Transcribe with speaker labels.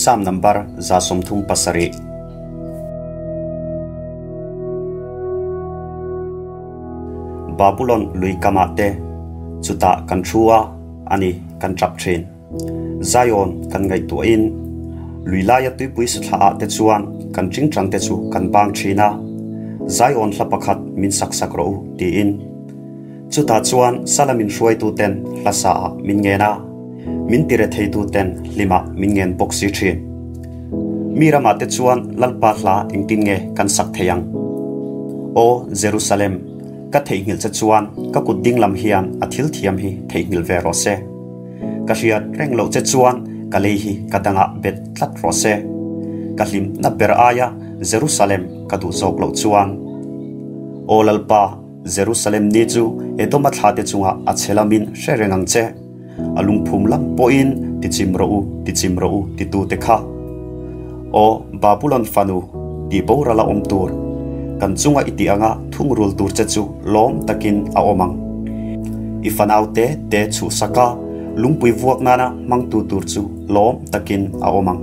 Speaker 1: Sam number 137. Babulon lui kamah te chutah kan thu a, ani kan tap thin. Zion kan ngaihtuahin lui laia tuipui sathla ah te chuan kan tingtang te chu kan bang thin a, Zion hla pakhat min sak sak rawh u tiin. Chutah chuan sala min hruaitu ten hla sa ah min ngen a, min tire theitu ten hlima min ngen bawk si thin. Mi ramah te chuan Lalpa hla engtin nge kan sak thei ang? Aw Jerusalem, ka theihnghilh che chuan ka kut ding lam hian a thil thiam hi theihnghilh ve rawh se. Ka hriat reng loh che chuan ka lei hi ka dangah bet tlat rawh se. Ka hlimna ber aia Jerusalem ka duh zawk loh chuan. Aw Lalpa, Jerusalem ni chu Edoma thlate chungah a chhe lamin hre reng ang che. A lungphum lam pawhin tichim rawh u, tichim rawh u titute kha. Aw Babulon fanu, tih boral a awm tur, kan chunga i tih anga thungrul tur che chu lawm takin a awm ang. I fanaute te chhuhsaka lungpui vuak nana hmangtu tur chu lawm takin a awm ang.